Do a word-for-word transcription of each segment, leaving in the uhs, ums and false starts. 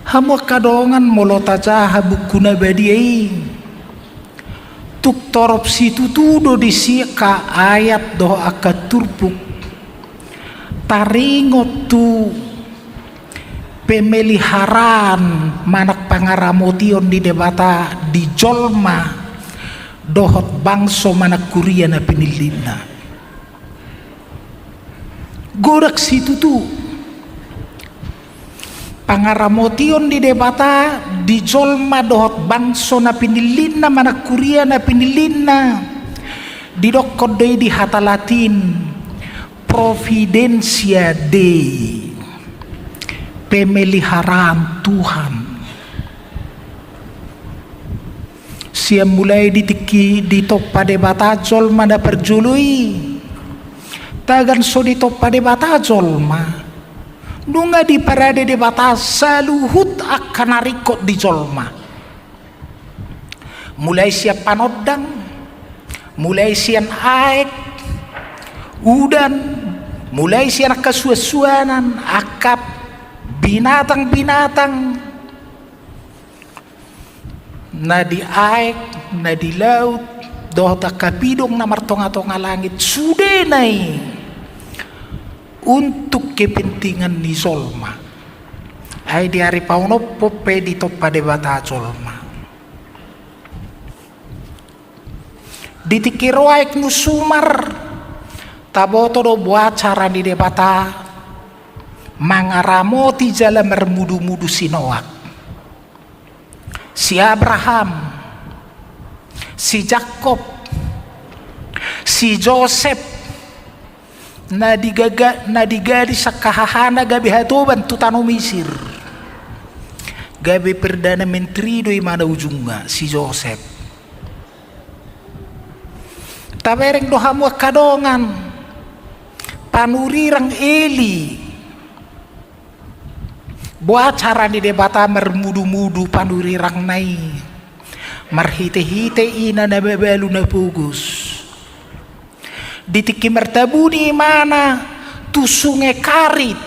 Hamu angka dongan, molo tajaha Buku na Badia i, tung torop situtu do disi angka ayat dohot angka turpuk taringot tu pemeliharaan manang pangaramotion ni Debata di jolma dohot bangso manang huria na pinillitna. Godang situtu pangaramotion ni Debata di jolma dohot bangso na pinillitna manang huria na pinillitna. Didokkon do i di hata Latin Providentia Dei, pemeliharaan Tuhan. Sian mulai di tingki ditompa Debata jolma na parjolo i, tagan so ditompa Debata jolma, nunga diparade Debata saluhut angka na ringkot di jolma. Mulai sian panondang, mulai sian aek, udan, mulai sian angka suansuanan, angka binatang-binatang na di aek, na di laut, dohot angka pidong na martongatonga langit, sudena i untuk kepentingan ni jolma. Ai di ari paonomhon pe ditompa Debata jolma. Di tingki ro aek ni Sumar, taboto do boha cara ni Debata mangaramoti jala marmudumudu si Noak, si Abraham, si Jakkob, si Josep, na digaga-, na digadis angka hahana gabe hatoban tu tano Misir. Gabe perdana menteri do imana ujungna, si Josep. Tabereng do hamu angka dongan, panurirang Eli. Boha cara ni Debata marmudumudu panurirangna i, marhitehite ina na mabalu na pogos. Di tingki martabuni imana tu Sunge Karit,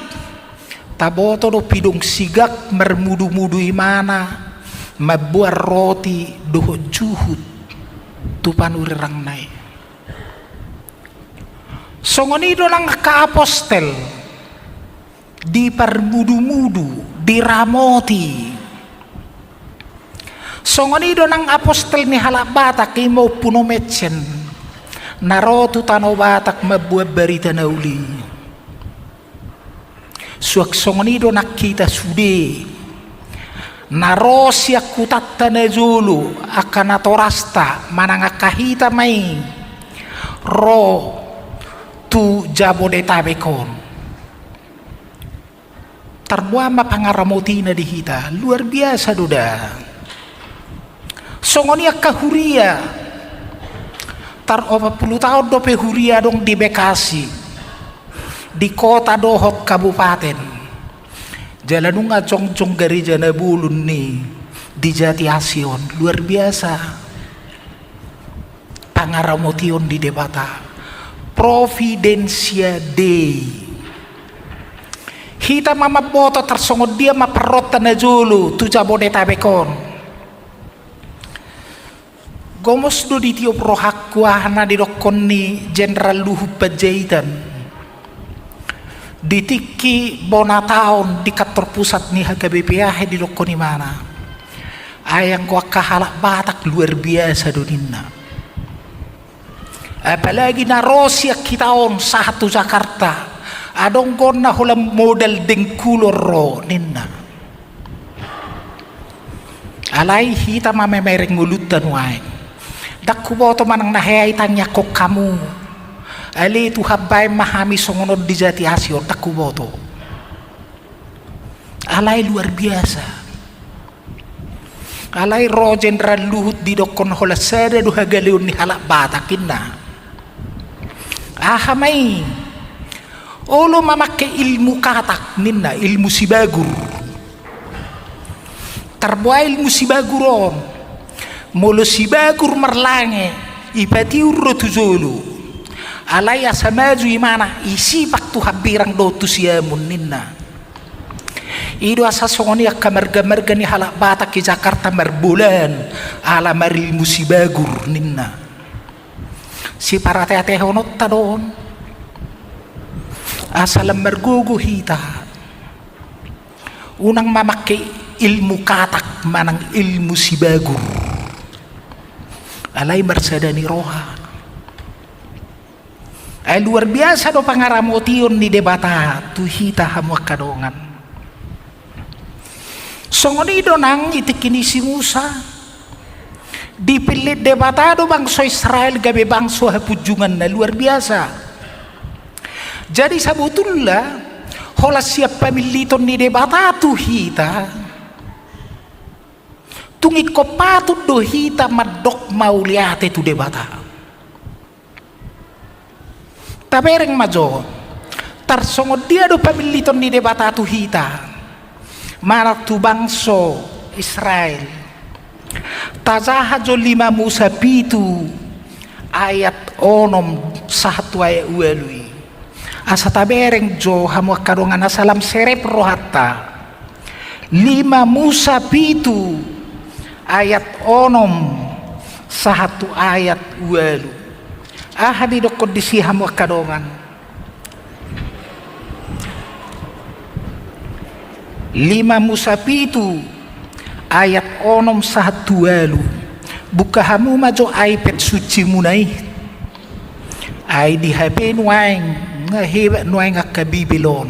taboto do pidong sigak marmudumudu imana mamboan roti dohot juhut tu panurirangna i. Songon i do nang angka apostel, diparmudumudu, diramoti. Songon i do nang apostel ni halak Batak, ima Ompu Nomensen, na ro tu tano Batak mamboan barita na uli. Suang songon i do nang hita sude, na ro sian hutanta na jolo, angka natorasta manang angka hita ma i, ro tu Jabodetabek on. Tarboan ma pangaramotina di hita, luar biasa do da. Songon i angka huria, tar opat pulu taon dope huria adong di Bekasi, di kota dohot kabupaten. Jala nunga jongjong gareja na bolon i di Jati Asi on, luar biasa. Pangaramotion ni Debata, Providentia Dei. Hita ma mamboto tarsongon dia ma parronta na jolo tu Jabodetabek on. Gomos do ditiop rohangku aha na didokkon ni Jenderal Luhut Panjaitan. Di tingki bona taon di kantor pusat ni H K B P A he didokkon imana. Ai anggo angka halak Batak luar biasa do ninna. Apalagi na ro sian hita on sahat tu Jakarta. Adong do na holan modal dengkulon ro ninna. Alai hita ma mamereng ngolunta nuaeng. Ndang huboto manang na hea i tangiangkon hamu. Ale Tuhan, baen ma hami songon on di Jati Asi on, ndang huboto. Alai luar biasa. Alai ro Jenderal Luhut didokkon holan sada do hagaleon ni halak Batak ninna. Aha ma i? Olo mamangke ilmu katak ninna, ilmu sibagur. Tarboa ilmu sibagur on. Molo sibagur marlange, ipatiur do tu jolo. Alai asa maju imana, isipak tu hambirang dohot tu siamun ninna. I do asa songon i angka marga-marga ni halak Batak i Jakarta marbolahan ala marilmu sibagur ninna. Siparateatehononta do on. Asa lam margogo hita. Unang mamangke ilmu katak manang ilmu sibagur. Alai marsada ni roha. Ai luar biasa do pangaramotion ni Debata tu hita hamu angka dongan. Songon i do nang i tingki ni si Musa. Dipillit Debata do bangso Israel gabe bangso hapunjunganna, luar biasa. Jadi sabotulna holan sian pamilliton ni Debata tu hita. Tung ingkon patut do hita mandok mauliate tu Debata. Tabereng ma jo, tarsongon dia do pamilliton ni Debata tu hita, manang tu bangso Israel. Tajaha jo lima Musa pitu ayat onom sahat tu ayat ualu i. Asa tabereng jo hamu angka dongan asa lam serep rohanta. Lima Musa pitu ayat onom sahat tu ayat ualu. Aha didokkon disi hamu angka dongan? Lima Musa pitu ayat onom sahat tu ualu. Buka hamu ma jo iPad sucimuna i. Ai di H P nuaeng, nga hebat nuaeng angka Bibel on.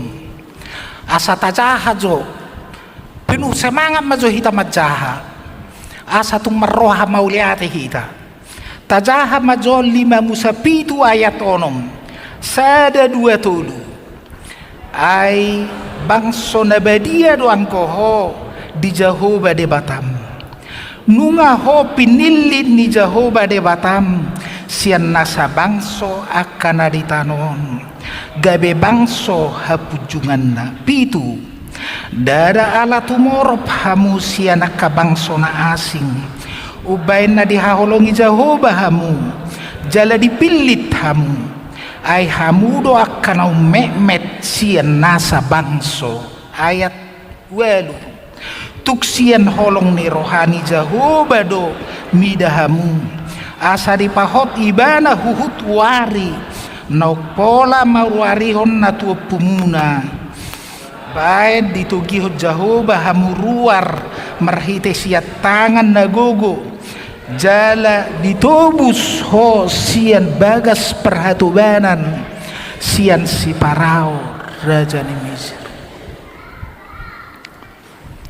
Asa tajaha jo. Penuh semangat ma jo hita manjaha. Asa tung marroha mauliate hita. Tajaha ma jo lima Musa pitu ayat onom. Sada dua tolu. Ai bangso na badia do anggo ho di Jahowa Debatam. Nunga ho pinillit ni Jahowa Debatam sian nasa bangso angka na di tano on, gabe bangso hapunjunganna. Pitu. Ndada ala tumorop hamu sian angka bangso na asing, umbaen na dihaholongi Jahowa hamu, jala dipillit hamu. Ai hamu do angka na ummetmet sian nasa bangso. Ayat ualu. Tung sian holong ni roha ni Jahowa do mida hamu, asa dipahot Ibana huhut uari, naung pola maruarihon na tuompumuna. Baen ditogihon Jahowa hamu ruar marhite sian tangan na gogo, jala ditobus ho sian bagas parhatobanan sian si Parao raja ni Misir.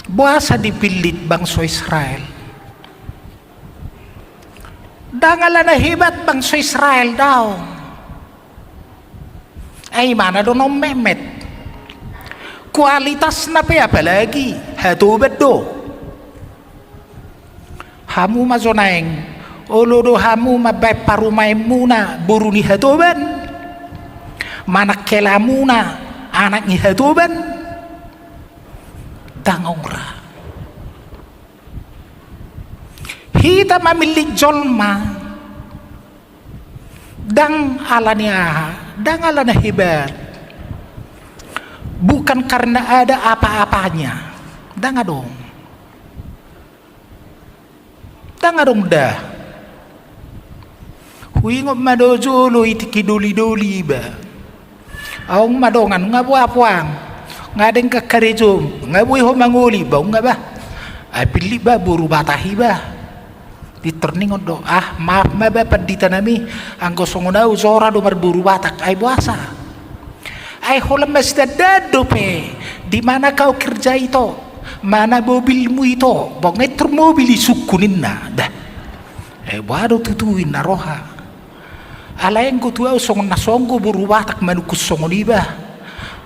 Boasa dipillit bangso Israel? Ndang alana hebat bangso Israel, daong. Ai ibana do na ummetmet. Kualitasna pe apalagi hatoban do. Hamu ma jo naeng, olo do hamu mambaen parumaenmuna boru ni hatoban? Manang helamuna anak ni hatoban? Ndang ong ra. Hita mamillit jolma ndang ala ni aha, ndang ala na hebat. Bukan karena ada apa-apanya. Ndang adong. Ndang adong da. Huingot ma do jolo i tingki doli-doli iba. Aung ma dongan, nga boi apuang, nga denggan karejom, nga boi ho mangoli, ba ung nga bah. Ai pillit bah boru Batak iba. Pintor ningot do, ah maaf ma bah pandita nami, anggo songon au jora do marboru Batak, ai boasa? Ai holan masitandaan dope, di mana kau kerja ito, mana mobilmu ito, ba ung nga pintor mobil isungkun ninna, dah. Ai boha do tutu inna roha. Alai anggo tu au songon na songgo boru Batak manungkun songon iba.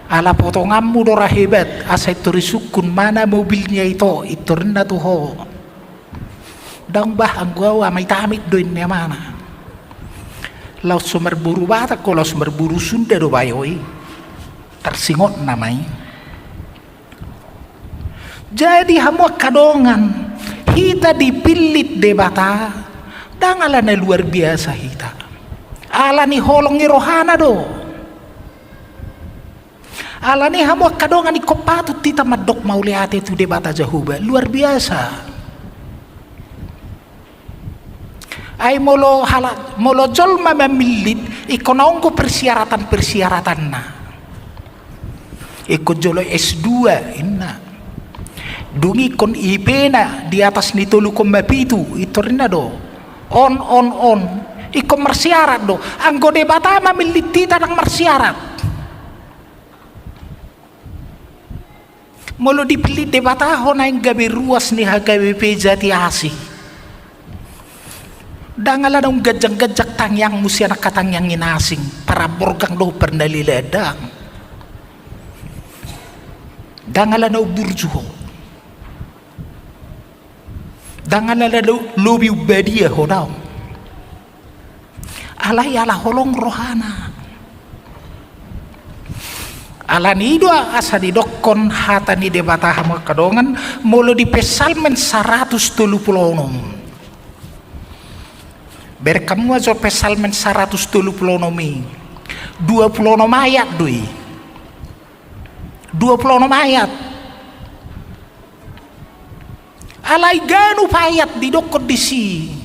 Ala potonganmu do ra hebat, asa pintor isungkun mana mobilnya ito, pintor ninna tu ho. Ndang bah, anggo au amit-amit do inna amana. Laos so marboru Batak ho, laos marboru Sunda do bayo i. Tarsingotna ma i. Jadi hamu angka dongan, hita dipillit Debata, ndang ala na luar biasa hita. Ala ni holong ni rohana do. Alani i hamu angka dongan, ingkon patut hita mandok mauliate tu Debata Jahowa, luar biasa. Ai molo hala-, molo jolma mamillit, ingkon adong do persyaratan-persyaratanna. Ingkon jolo S dua, inna. Dung i ingkon I P-na di atas ni tolu koma pitu, intor inna do. On, on, on. Ingkon marsyarat do. Anggo Debata mamillit hita ndang marsyarat. Molo dipillit Debata ho naeng gabe ruas ni H K B P Jatiasi, ndang ala naung ganjang-ganjang tangiangmu sian angka tangiang ni na asing, parborgang do, parnalelean, ndang. Ndang ala naung burju ho. Ndang ala na lo-, lobi umbadia ho, daong. Alai ala holong rohana. Alani i do asa didokkon hata ni Debata, hamu angka dongan, molo di Psalmen saratus tolu pulu onom. Bereng hamu ma jo Psalmen saratus tolu pulu onom i. Dua pulu onom ayat do i. Dua pulu onom ayat. Alai ganup ayat didokkon disi.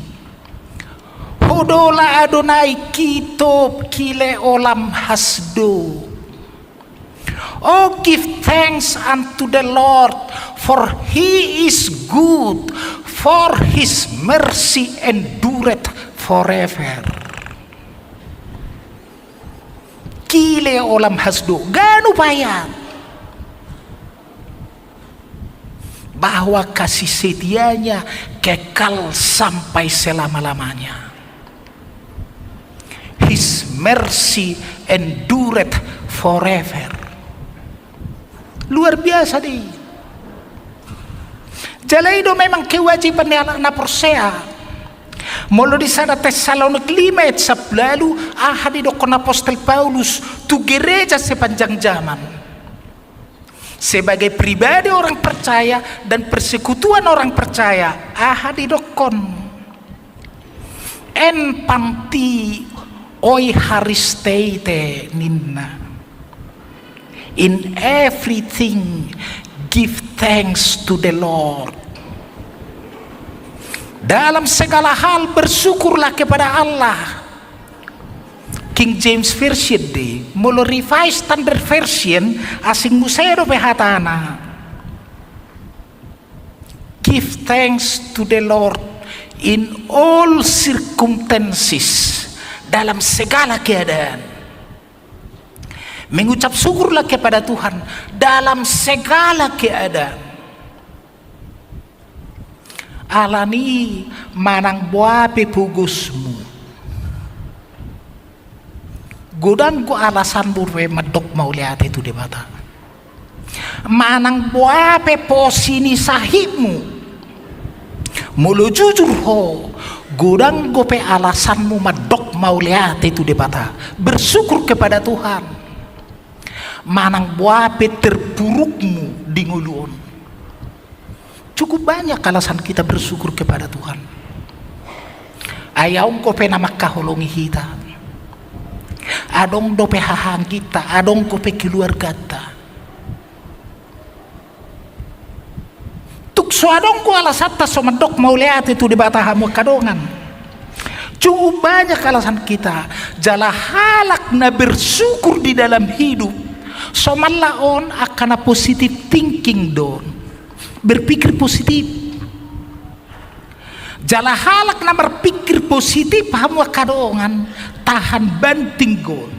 Hodola Adonai ki tov ki leolam hasdo. Oh, give thanks unto the Lord, for he is good, for his mercy endureth forever. Ki leolam hasdo, ganup ayat. Bahwa kasih setia-Nya kekal sampai selama-lamanya. His mercy endureth forever. Luar biasa do i. Jala i do memang kewajiban ni halak na porsea. Molo di sada Tessalonik lima ayat sampulu ualu, aha didokkon apostel Paulus tu gereja sepanjang zaman? Sebagai pribadi orang percaya dan persekutuan orang percaya, aha didokkon? En panti oiharisteitai, ninna. In everything give thanks to the Lord. Dalam segala hal bersyukurlah kepada Allah. King James Version do i, molo Revised Standard Version, asing muse dope hatana. Give thanks to the Lord in all circumstances, dalam segala keadaan. Mengucap syukurlah kepada Tuhan dalam segala keadaan. Alani i manang boha pe pogosmu, godang do alasanmu pe mandok mauliate tu Debata. Manang boha pe posi ni sahitmu, molo jujur ho, godang dope alasanmu mandok mauliate tu Debata, bersyukur kepada Tuhan. Manang boha pe terpurukmu di ngolu on, cukup banyak alasan kita bersyukur kepada Tuhan. Ai adong dope na mangkaholongi hita, adong dope hahangginta, adong dope keluarganta. Tung so adong do alasanta so mandok mauliate tu Debata, hamu angka dongan. Cukup banyak alasan kita. Jala halak na bersyukur di dalam hidup, somalna on angka na positive thinking do on. Berpikir positif. Jala halak na marpikir positif, hamu angka dongan, tahan banting do on.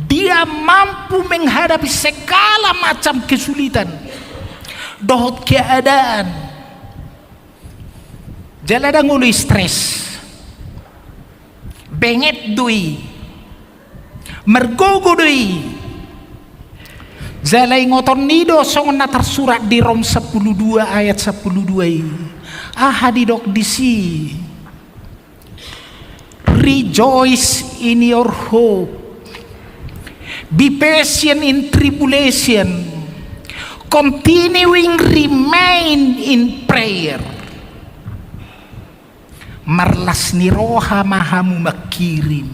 Dia mampu menghadapi segala macam kesulitan dohot keadaan. Jala ndang olo stres. Benget do i. Margogo do i. Jala ingoton ni i do songon na tarsurat di Rom sampulu dua ayat sampulu dua i. Aha didok disi? Rejoice in your hope. Be patient in tribulation. Continuing remain in prayer. Marlas ni roha ma hamu mangkirim.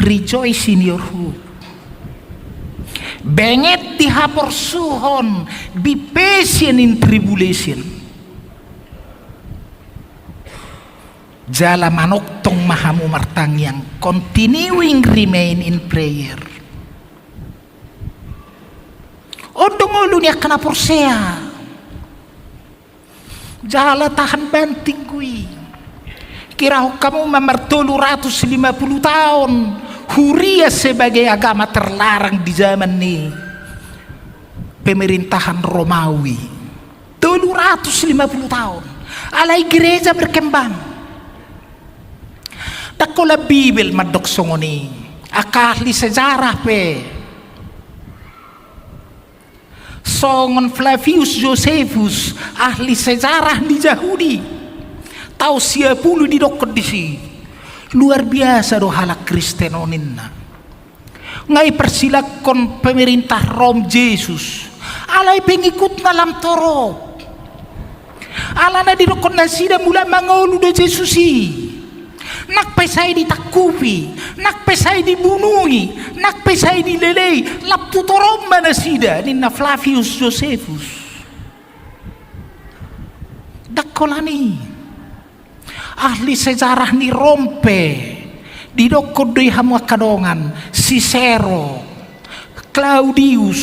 Rejoice in your hope. Benget di haporsuhon, be patient in tribulation. Jala manongtong ma hamu martangiang, continuing remain in prayer. On do ngolu ni angka na porsea. Jala tahan banting do i. Kirahon hamu ma martolu ratus lima puluh taon huria sebagai agama terlarang di zaman ni pemerintahan Romawi. Tolu ratus lima puluh taon. Alai gereja berkembang. Ndang holan Bibel mandok songon i. Angka ahli sejarah pe. Songon Flavius Josephus, ahli sejarah ni Jahudi. Taon sia pulu didokkon disi. Luar biasa do halak Kristen on ninna. Nga iparsilangkon pemerintah Rom Jesus. Alai pengikutna lam torop. Alana didokkon nasida mula mangolu do Jesus i. Nang pe sai ditangkupi, nang pe sai dibunui, nang pe sai dilelei, lam tu toropna nasida, ninna Flavius Josephus. Ndang holan i. Ahli sejarah ni Rom pe didokkon do i hamu angka dongan, Cicero, Claudius,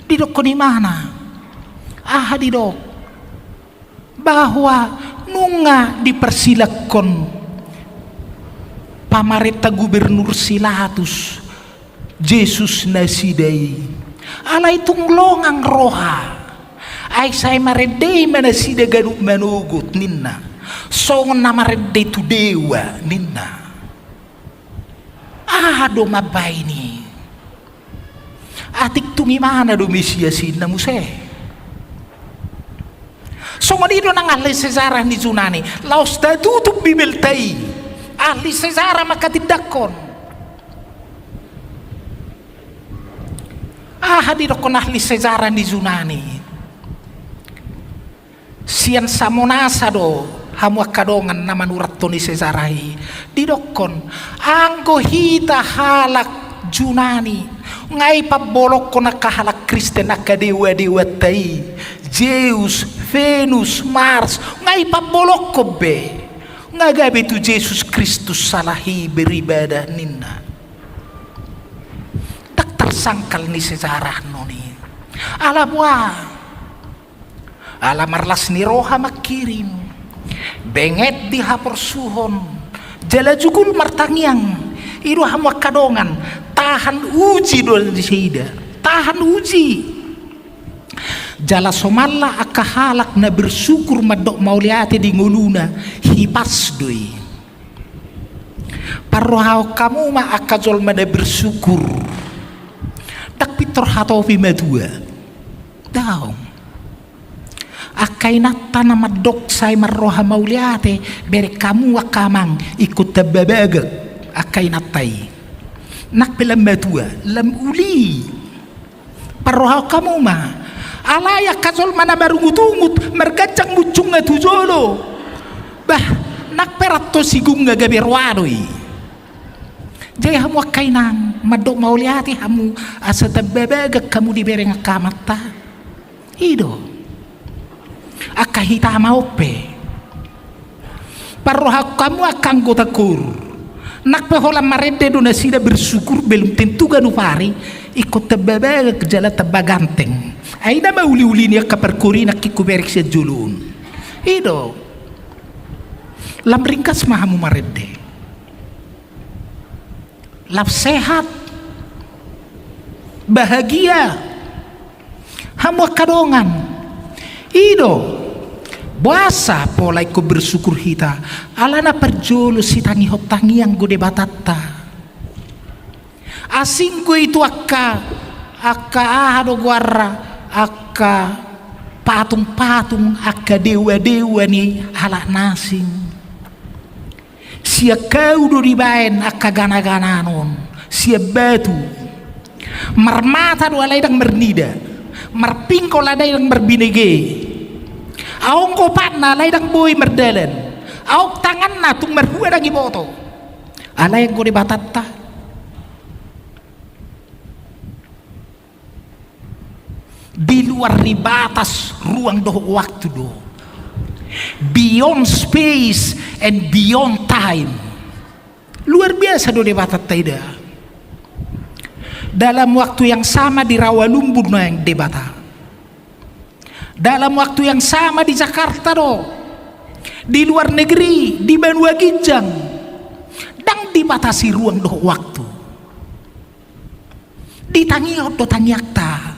didokkon imana. Aha didok? Bahwa nunga diparsilangkon pamarenta gubernur si Latus Jesus nasida i. Alai tung longang roha. Ai sai marende ma nasida ganup manogot ninna. Songon na marende tu dewa ninna. Aha do mambaen i? Atik tung imana do Mesias i ninna muse. Songon i do nang ahli sejarah ni Junani. Laos tatutup Bibelta i. Ahli sejarah mangkatindangkon. Aha didokkon ahli sejarah ni Junani? Sian Samonasa do hamu angka dongan na manurathon i sejarah i. Didokkon, anggo hita halak Junani, nga ipambolongkon angka halak Kristen angka dewa-dewanta i, Zeus, Venus, Mars, nga ipambolongkon be. Nga gabe tu Jesus Kristus salah i beribadah ninna. Ndang tarsangkal ni sejarah non i. Ala boha? Ala marlas ni roha mangkirim. Benget di haporsuhon. Jala jugul martangiang. I do hamu angka dongan. Tahan uji do nasida. Tahan uji. Jala somalna angka halak na bersyukur mandok mauliate di ngoluna. Hipas do i. Parrohahon hamu ma angka jolma na bersyukur. Ndang pintor hatopi matua. Daong. Angka inanta na mandok sai marroha mauliate, bereng hamu angka amang, ingkon tamba bagak angka inanta i. Nang pe lam matua, lam uli. Parrohahon hamu ma. Alai angka jolma na marungut-ungut, marganjang munjungna tu jolo. Bah, nang pe rap tu sigung nga gabe roa do i. Jadi hamu angka inang, mandok mauliate hamu, asa tamba bagak hamu dibereng angka amanta. I do. Angka hita ma on pe. Parrohahon hamu angka anggota kor. Nang pe holan marende do nasida bersyukur, belum tentu ganup ari, ingkon tamba bagak jala tamba ganteng. Ai na ma uli-uli ni angka parkor i nangkin hubereng sian jolo on. I do. Lam ringgas ma hamu marende. Lam sehat, bahagia, hamu angka dongan. I do, boasa pola ingkon bersyukur hita, alana parjolo sitangihon tangiang do Debatanta. Asing do i tu angka, angka aha do goarna, angka patung-patung, angka dewa-dewa ni halak na asing. Sian hau do dibaen angka gana-ganaon, sian batu. Marmata do alai ndang marnida, marpingkol alai ndang marbinege. Aong gopatna alai ndang boi mardalan, aong tanganna tung marhua ndang iboto. Alai anggo Debatanta, Di luar ni batas ruang dohot waktu do. Beyond space and beyond time. Luar biasa do Debata taida. Dalam waktu yang sama di Rawalumbun naeng Debata. Dalam waktu yang sama di Jakarta do. Di luar negeri, di banua ginjang. Ndang dibatasi ruang dohot waktu. Ditangihon do tangiangta.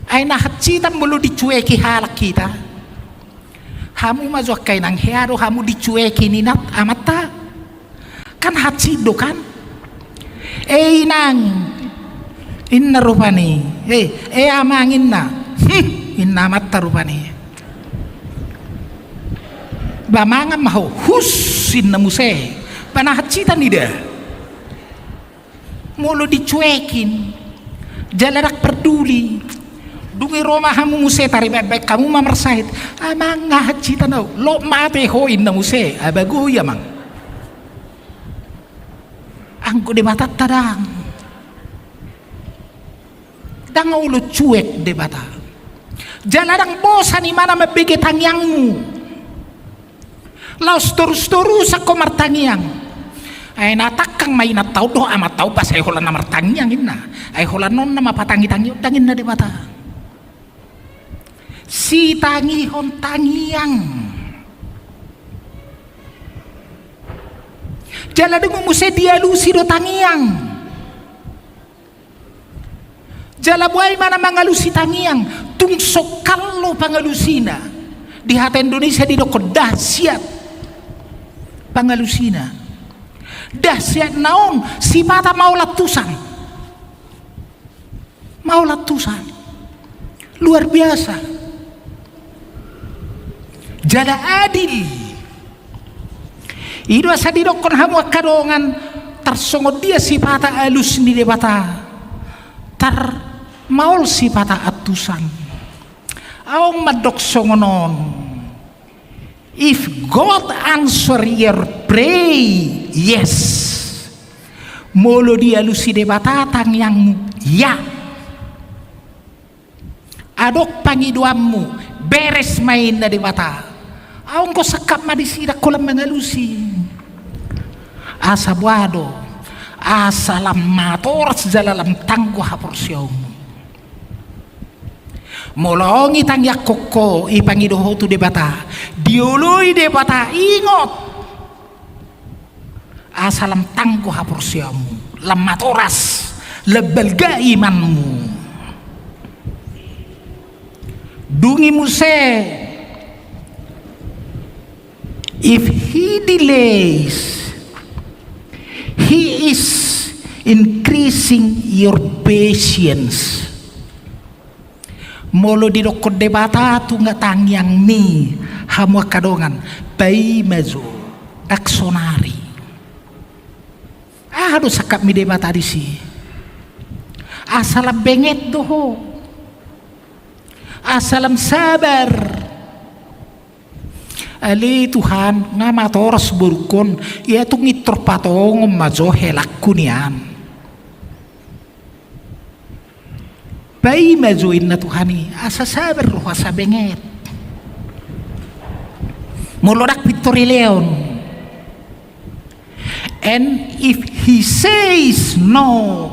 Ai na hansitan molo dicueki halak hita. Hamu ma jo angka inang, hea do hamu dicueki ni inanta amanta? Kan hansit do kan? E inang, inna rupani. E, e amang, inna. Hm, inna amanta rupani. Ba mangan ma ho, hus, inna muse. Ba na hansitan i da. Molo dicuekin, jala ndang parduli. Dung i ro ma hamu muse, taribaen-baen hamu ma marsahit. Amang, na hansitan au. Lot mate ho, inna muse. Abagoi amang. Anggo Debatanta ndang. Ndang olo cuek Debata. Jala ndang bosan Ibana mambege tangiangmu. Laos torus-torusan ho martangiang. Ai na tangkang ma inanta on dohot amanta on, ba sai holan na martangiang inna. Ai holan on nama patangi-tangi on, ndang, inna Debata. Sitangihon tangiang. Jala dung i muse dialusi do tangiang. Jala boha Ibana mangalusi tangiang, tung songkallo pangalusina. Di hata Indonesia didokkon dahsyat pangalusina. Dahsyatna on sipata maol antusan. Maol antusan. Luar biasa. Jala adil. I do asa didokkon hamu angka dongan, tarsongon dia sipata alus ni Debata, tar maol sipata antusan. Ahu mandok songon on. If God answer your pray, yes. Molo dialusi Debata tangiangmu, ya. Adong pangidoanmu, beres ma i, inna Debata. Ahu anggo sangkap ma disi, ndang holan mangalusi. Asa boha do, asa lam matoras jala lam tanggo haporseaonmu. Molo adong i tangiangkon ho, ipangido ho tu Debata, dioloi Debata, ingot. Asa lam tanggo haporseaonmu, lam matoras, lam balga imanmu. Dung i muse, if he delays, he is increasing your patience. Molo didokkon Debata tu tangiangmi, hamu angka dongan, paima jo, ndang sonari. Aha do sangkap ni Debata disi? Asa lam benget do ho. Asa lam sabar. Ale Tuhan, nga matoras borungkon, ia tung intor patongon ma jo helangku nian. Paima jo, inna Tuhan i, asa sabar do ho, asa benget. Molo ndang pintor i leon. And if he says no,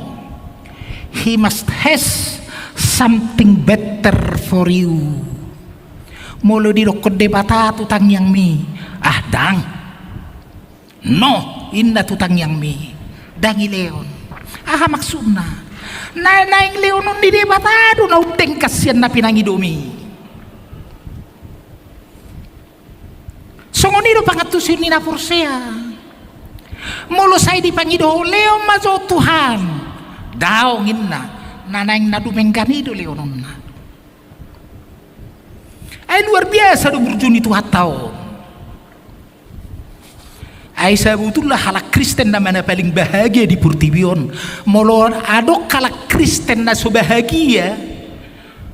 he must has something better for you. Molo didokkon Debata tu tangiangmi, ah, ndang. No, inna tu tangiangmi, ndang i leon. Aha maksudna? Na naeng leonon ni Debata do na undengkan sian na pinangidomi. Songon i do pangantusion ni na porsea. Molo sai dipangido ho, leon ma jo Tuhan, daong, inna, na naeng na dumenggan i do leononna. Ai luar biasa do burju ni Tuhanta on. Ai sabotulna halak Kristen nama na paling bahagia di portibi on. Molo adong halak Kristen na so bahagia,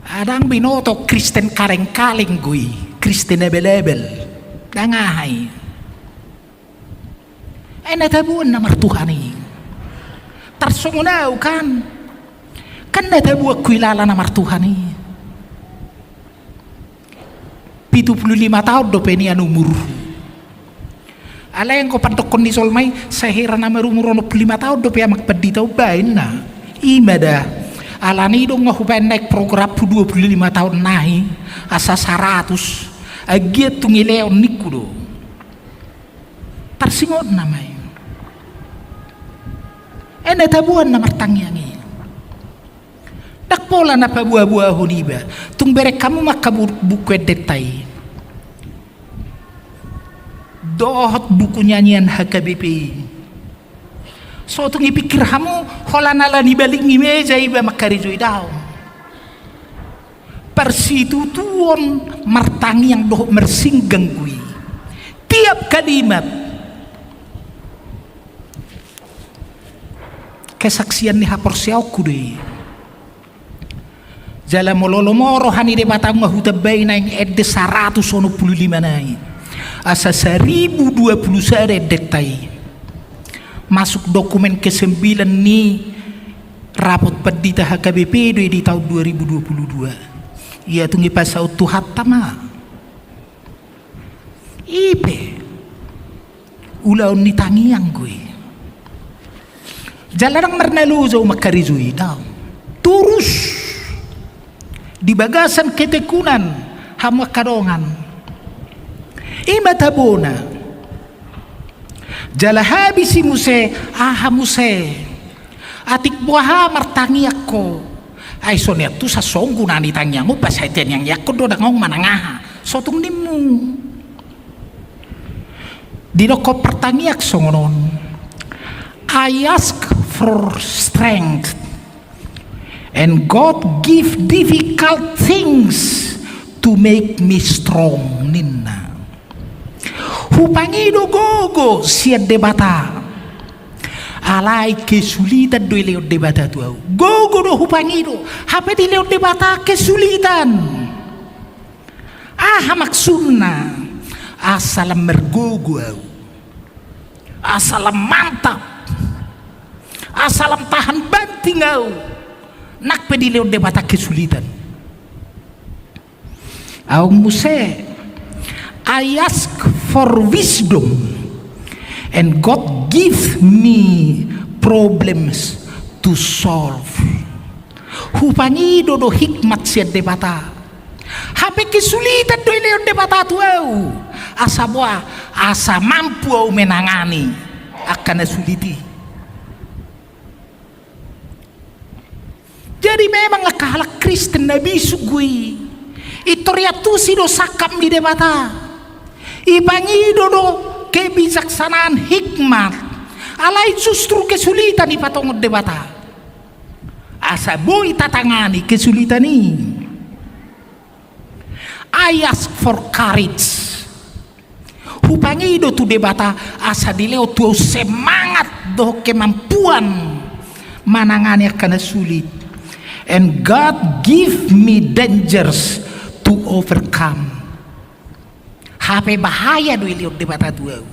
ndang binoto Kristen kaleng-kaleng do i, Kristen abal-abal. Ndang aha i. Ai na taboan na martuhan i. Tarsongon ahu kan. Kan na taboan huilala na martuhan i. Pitu pulu lima taon dope nian umurhu. Alai anggo pandokkon ni jolma i, sai hira na marumur onom pulu lima taon dope Amang Pandita, umbahen na. I ma da. Alani i do nga hubahen naeng programhu dua pulu lima taon nai, asa saratus. Anggiat tung dilehon ningku do. Tarsingot nama i. Ai na taboan na martangiang i. Ndang pola na paboaboahon iba. Tung bereng hamu ma angka bu-, buku endenta i. Dohot buku nyanyian H K B P i. So tung dipikir hamu, holan ala ni baling ni meja iba mangkarejo i, daong. Parsitutuon martangiang dohot marsingganggu i. Tiap kalimat. Kesaksian ni haporseaonku do i. Jala molo lomo roha ni Debata nga hutambai naeng ende saratus onom pulu lima nai. Asa saribu dua pulu sada endenta i. Masuk dokumen kesembilan ni rapot pandita H K B P do i di taon dua ribu dua pulu dua. Ia tung dipasaut Tuhanta ma. I pe ulaon ni tangiang do i. Jala ndang marnaloja mangkarejo i, daong. Torus di bagasan ketekunan hamu angka dongan. I ma tabona. Jala habis i muse, aha muse? Atik boha martangiang ho? Ai so nian tu sasonggu na nitangiang on, pas sai tangianghon do, ndang adong manang aha. So tung nimmu. Didokkon partangiang songon on. I ask for strength, and God give difficult things to make me strong, ninna. Hupangido gogo sian Debata. Alai kesulitan do dilehon Debata tu ahu. Gogo do hupangido. Hape dilehon Debata kesulitan. Aha maksudna? Asa lam margogo ahu. Asa lam mantap. Asa lam tahan banting ahu. Nang pe dilehon Debata kesulitan. Adong muse, I ask for wisdom, and God give me problems to solve. Hupangido do hikmat sian Debata. Hape kesulitan do dilehon Debata tu ahu. Asa boha, asa mampu ahu menangani angka na sulit i. Jadi memang angka halak Kristen na bisuk do i. Pintor diantusi do sangkap ni Debata. Dipangido do kebijaksanaan, hikmat. Alai justru kesulitan dipatongon Debata. Asa boi tatangani kesulitan i. I ask for courage. Hupangido tu Debata asa dilehon tu ahu semangat dohot kemampuan manangani angka na sulit. And God give me dangers to overcome. Hape bahaya do dilehon Debata tu ahu.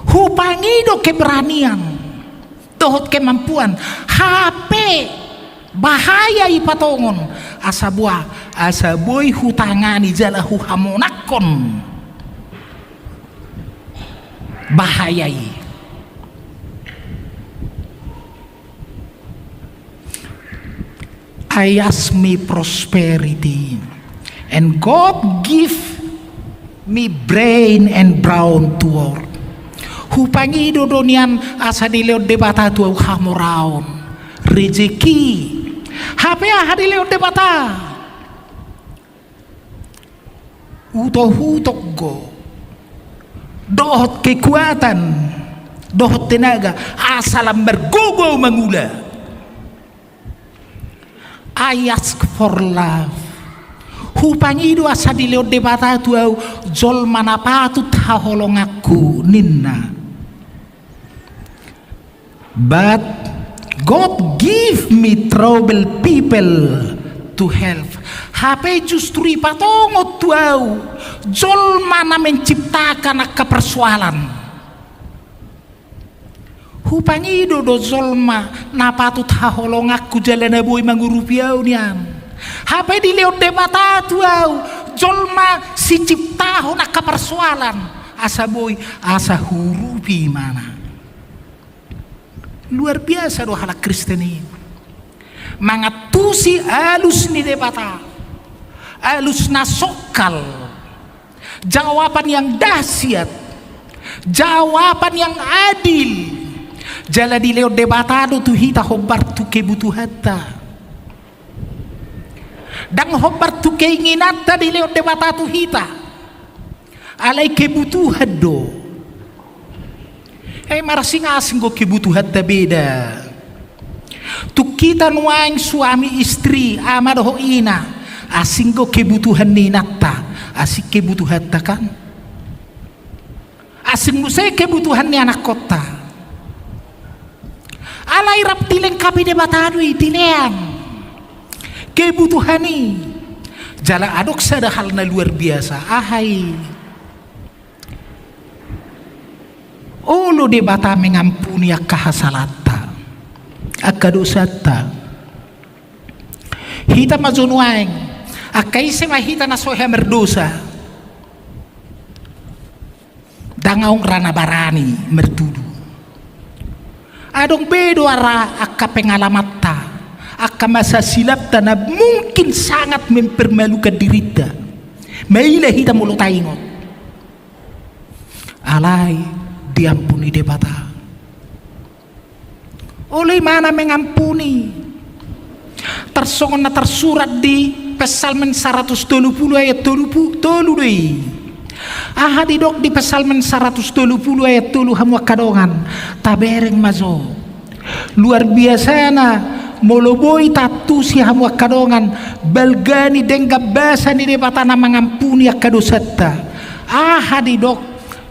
Hupangido keberanian dohot kemampuan, hape bahaya dipatongon, asa boha, asa boi hutangani jala huhamonanghon bahaya i. I ask me prosperity, and God give me brain and brawn to work. Hupangido do nian asa dilehon Debata tu ahu hamoraon, rejeki. Hape aha dilehon Debata? Utokutok do, dohot kekuatan, dohot tenaga, asa lam margogo ahu mangula. I ask for love. Hupangido asa dilehon Debata tu ahu jolma na patut haholonganku, ninna. But God give me trouble people to help. Hape justru dipatongon tu ahu jolma na menciptakan angka persoalan. Hupangido do jolma na patut haholonganku jala na boi mangurupi ahu nian. Hape dilehon Debata tu ahu jolma siciptahon angka parsoalan, asa boi, asa huurupi ibana. Luar biasa do halak Kristen i mangantusi alus ni Debata, alus na songkal, jawaban yang dahsyat, jawaban yang adil. Jala dilehon Debata do tu hita hombar tu kebutuhanta. Ndang hombar tu keinginanta dilehon Debata tu hita. Alai kebutuhan do. Eh, marasing-asing do kebutuhanta beda. Tung hita nuaeng suami istri, ama dohot ina, asing do kebutuhan ni inanta, asing kebutuhanta kan. Asing muse kebutuhan ni anakkonta. Alai rap dilengkapi Debata do i, dilean kebutuhan i. Jala adong sada hal na luar biasa, aha i? Olo Debata mengampuni angka hasalaanta, angka dosanta. Hita ma jo nuaeng, angka ise ma hita na so hea mardosa. Ndang adong ra na barani martudu. Adong be do ra angka pengalamanta, angka masa silapta na mungkin sangat mempermalukan dirinta. Maila hita molo taingot. Alai diampuni Debata. Olo, ibana mengampuni. Tarsongon na tarsurat di Psalmen saratus tolu pulu ayat tolu pu-, tolu do i. Aha didok di Psalmen saratus tolu pulu ayat tolu, hamu angka dongan? Tabereng ma jo. Luar biasana, molo boi taantusi, hamu angka dongan, balga ni denggan basa ni Debata na mangampuni angka dosanta. Aha didok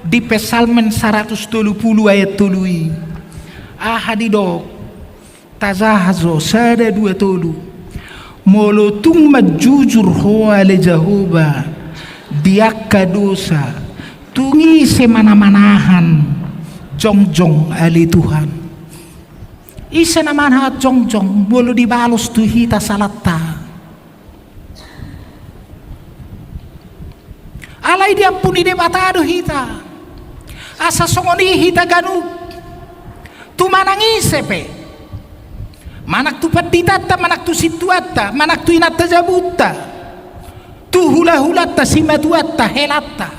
di Psalmen saratus tolu pulu ayat tolu i? Aha didok? Tajaha jo, sada, dua, tolu. Molo tung manjujur ho ale Jahowa di angka dosa, tung ise ma na manahan jongjong ale Tuhan? Ise na manahan jongjong molo dibalos tu hita salanta? Alai diampuni Debata do hita. Asa songon i hita ganup. Tu manang ise pe. Manang tu panditanta, manang tu sintuanta, manang tu inanta jabunta. Tu hulahulanta, simatuanta, helanta.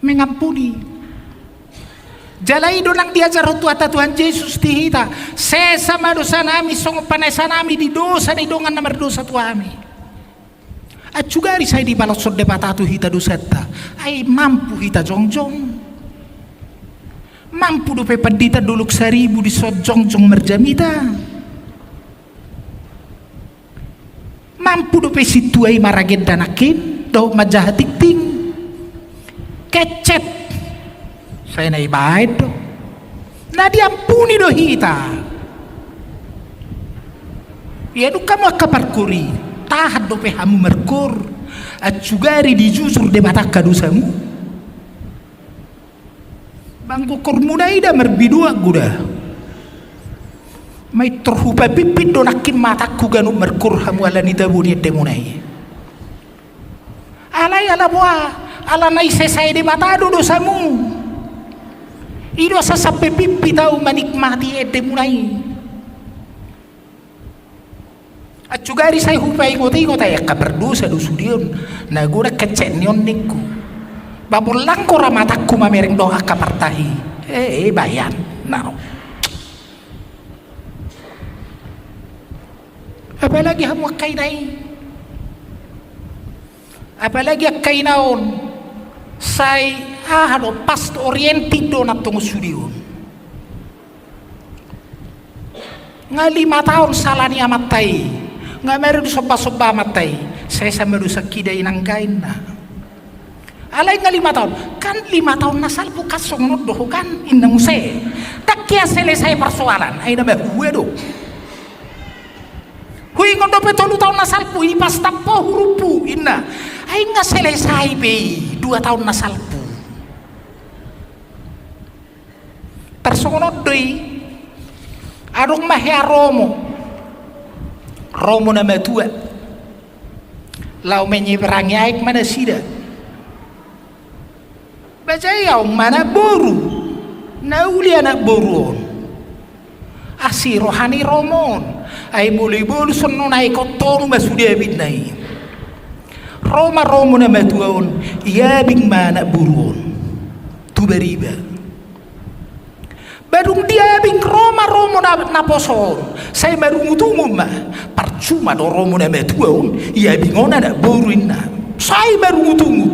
Mengampuni. Jala i do nang diajarhon Tuhanta Tuhan Jesus di hita. Sesa ma dosanami songon panesanami di dosa ni dongan na mardosa tu hami. Aut sugari sai dibaloshon Debata tu hita dosanta, ai mampu hita jongjong? Mampu dope pandita Dolok Saribu dison jongjong marjamita? Mampu dope sintua i maragenda nangkin dohot manjaha tingting? Kencet. Sai na ibaen do. Na diampuni do hita. Ia dung hamu angka parkor i, tahan dope hamu markor? Aut sugari dijujur Debata angka dosamu? Banggo kormuna i da marbiduan do da. Mamintor hupapimpin do nangkin matangku ganup markor hamu ala ni tabo ni endemuna i. Alai ala boha? Ala naeng disae Debata do dosamu. I do asa sampe pimpit ahu manikmati endemuna i. Aut sugari sai hupaingotingot, ai angka pardosa do sude on. Na godang kencet ni on ningku. Ba bolang do ra matangku mamereng dohot angka partahi. Eh, eh, bahen. Na ro. Apalagi hamu angka ina i. Apalagi angka ina on. Sai aha do, past oriented do na tongon sude on. Nga lima taon sala ni amanta i, nga maru disombasomba amanta i, sesa ma do sangkida inangga inna. Alai nga lima taon, kan lima taon na salpu kan songon on do ho kan, inna muse. Ndang hea selesai parsoalan, ai na mahua do. Huingot dope tolu taon na salpu, ipastamp ho hurufhu, inna. Ai nga selesai be i, dua taon na salpu. songon on do i. Adong ma hea romo, romo na matua, laho menyeberangi aek ma nasida. Ba jae ahu ma anak boru, na uli anak boru on. Asi roha ni romo on, ai molo ibolus on, nunga ikot tolu ma sude abingna i. Ro ma romo na matua on, iabing ma anak boru on tu bariba. Ba dung diabing, ro ma romo na, naposo on, sai marungutungut ma. Parcuma do romo na matua on, iabing on anak boru, inna. Sai marungutungut.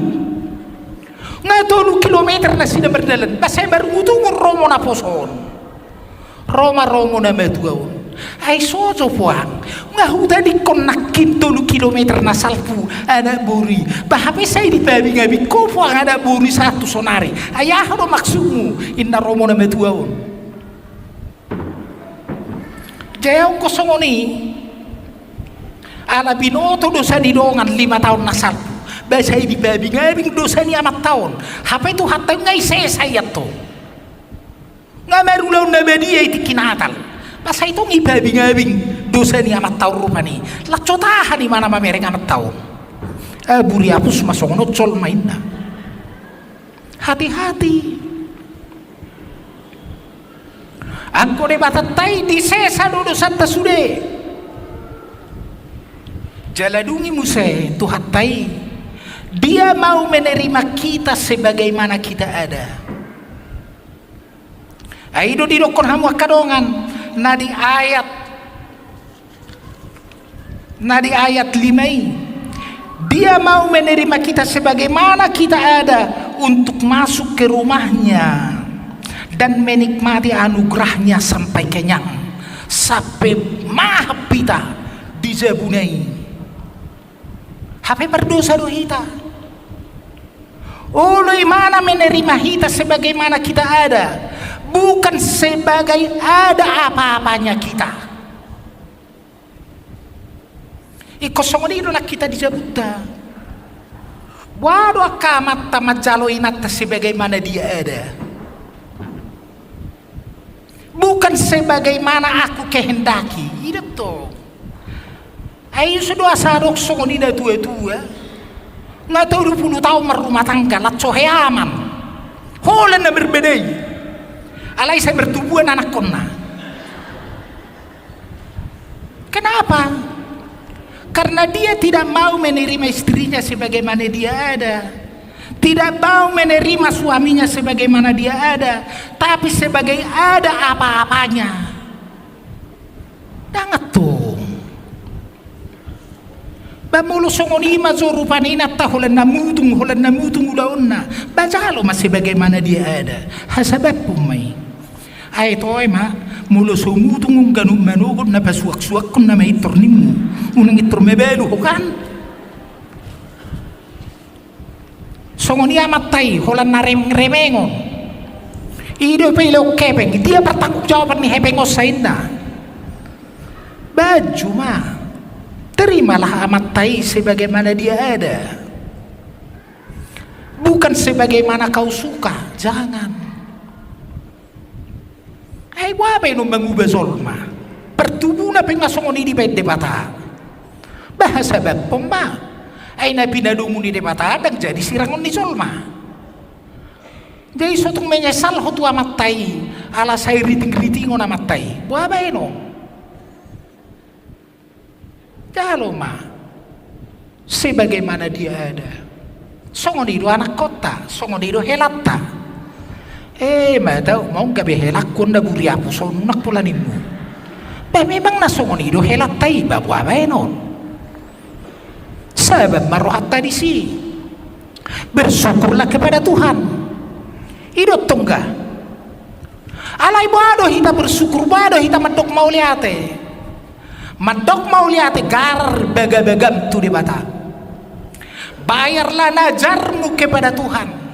Nga tolu kilometer nasida mardalan, ba sai marungutungut romo naposo on. Ro ma romo na matua on. Ai so jo puang, nga hutadingkon nangkin tolu kilometer na salpu anak boru i. Ba hape sai dipaabingabing ho puang anak boru i sahat tu sonari. Ai aha do maksudmu, inna romo na matua on. Jae ahu songon i. Ala binoto dosa ni dongan lima taon na salpu, ba sai dipaabingabing dosa ni amanta on. Hape Tuhanta on nga i sesa i antong. Nga marulaon na badia i tingki Natal, ba sai tong ipaabingabing dosa ni amanta on rupani. Laos so tahan imana mamereng amanta on. Ah, buri apus ma songon on jolma, inna. Hati-hati. Anggo Debatanta i disesa do dosanta sude. Jala dung i muse Tuhanta i, Dia mau menerima kita sebagaimana kita ada. Ai do didokkon hamu angka dongan, na di ayat, na di ayat lima i, Dia mau menerima kita sebagaimana kita ada, untuk masuk ke rumahnya dan menikmati anugerahnya sampai kenyang. Sampe mahap hita di jabuna i. Hape mardosa do hita. Olo imana menerima hita sebagaimana kita ada, bukan sebagai ada apa-apanya kita. Ingkon songon i do nang hita di jabunta. Boha do angka amanta manjalo inanta sebagaimana dia ada. Bukan sebagaimana aku kehendaki. I do tong. Ai so do asa adong songon i na tua-tua. Nga tolu pulu taon marrumah tangga, laos so heaman. Holan na marbadai. Alai sai martubuan anakkonna. Kenapa? Karena dia tidak mau menerima istrinya sebagaimana dia ada. Tidak mau menerima suaminya sebagaimana dia ada, tapi sebagai ada apa-apanya. Dang antong. Ba molo songon i ma jo rupani inanta holan na mutung, holan na mutung ulaonna, ba jalo ma sebagaimana dia ada. Hasabamhon ma i. Ai toe ma, molo so mutung on ganup manogot na pasuaksuakkon na maintor nimmu, unang intor mabalu ho kan. Songon i amanta i, holan na remengremeng on. I do paileon hepeng, dia pertanggungjawaban ni hepeng on, sai inna. Baju ma. Terimalah amanta i sebagaimana dia ada. Bukan sebagaimana kau suka, jangan. Ai boha baenon manguba jolma? Partubuna pe nga songon i dibaen Debata. Ba hasabamhon ma. Ai na pinadomu ni Debata dang jadi sirangon ni jolma. Jadi so tung menyesal ho tu amanta i, ala sai riting-ritingon amanta i. Boha baenon? Jalo ma sebagaimana dia ada. Songon i do anakkonta, songon i do helanta. Eh, ma tau, ma on gabe helangku on na buri apus on, unang pola nimmu. Ba memang na songon i do helanta i, ba boha baenon? Sabar ma rohanta disi. Bersyukurlah kepada Tuhan. I do tongga. Alai boha do hita bersyukur, boha do hita mandok mauliate? Mandok mauliate garar bagabagam tu Debata. Bayarlah nazarmu kepada Tuhan.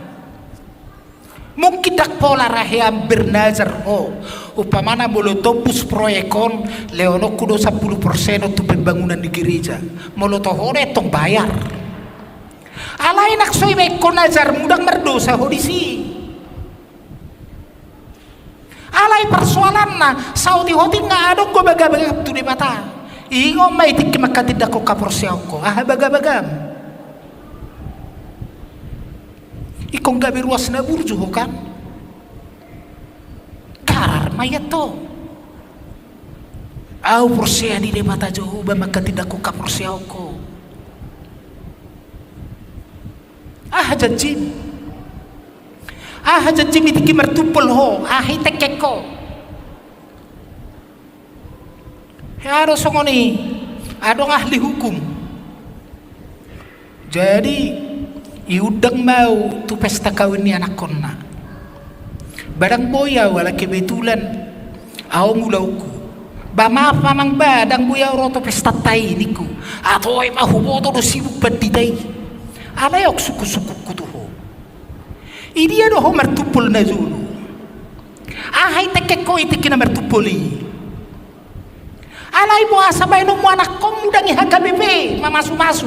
Mungkin dang pola rahean bernajar ho. Umpamana molo tombus proyek on, lehononku do sampulu persen on tu pembangunan di gereja. Molo toho do antong bayar. Alai nang so ibaen ho nazarmu, dang mardosa ho disi. Alai persoalanna, saotik-otik nga adong ho bagabagam tu Debata. Ingot ma i tingki manghatindanghon haporseaonku, aha bagabagam. Ingkon gabe ruas na burju ho kan. Garar ma i antong. Au porsea di Debata Jahowa manghatindanghon haporseaonku. Aha janjim? Aha janjim i tingki martumpol ho, aha i tengkeng ho? Hea do songon i, adong ahli hukum. Jadi, iundang ma au tu pesta kawin ni anakkonna. Ba ndang boi au ala kebetulan, au mulaonku. Ba maaf amang ba, ndang boi au ro tu pestanta i ningku. Atoi ma huboto do sibuk pandita i. Alai on sungkun-sungkunku tu ho. Idia do ho martumpol na jolo? Aha i tengkeng ho i tingki na martumpol i? Alai boasa baenonmu anakkonmu ndang i H K B P mamasu-masu?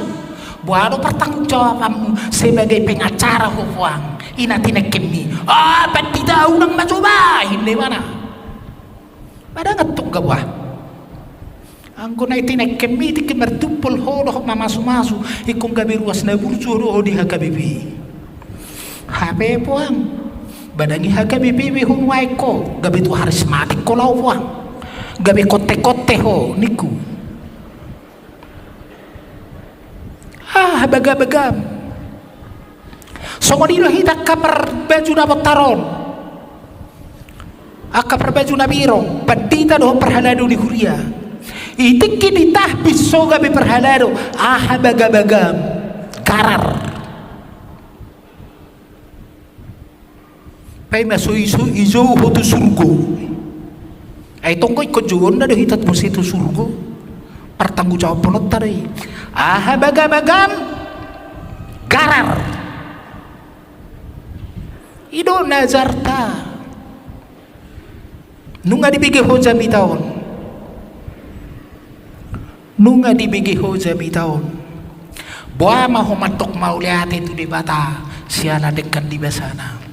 Boha do pertanggungjawabanmu sebagai pengacara ho puang, i na tinengkengmi? Ah, pandita unang ma jo ba, inna ibana. Ba ndang antong gabe boha. Anggo na i tinengkengmi tingki martumpol ho dohot mamasu-masu, ingkon gabe ruas na burju do ho di H K B P. Hape puang, ba ndang i H K B P be ho nuaeng ho, gabe tu harismatik ho laho puang. Gabe konte-konte ho ningku. Ah, bagabagam. Songon i do hita angka parbaju na bontar on. Angka parbaju na biru on, pandita dohot parhalado ni huria. I tingki ditahbis ho gabe parhalado, aha bagabagam. Garar. Paima so i, so i jou ho tu surgo. Ai tonggo ingkon jouonna do hita muse tu surgo. Pertanggungjawabhononta do i. Aha bagabagam. Garar. I do na jarta. Nunga dibege ho jamita on. Nunga dibege ho jamita on. Boha ma ho mandok mauliate tu Debata sian na denggan di basana.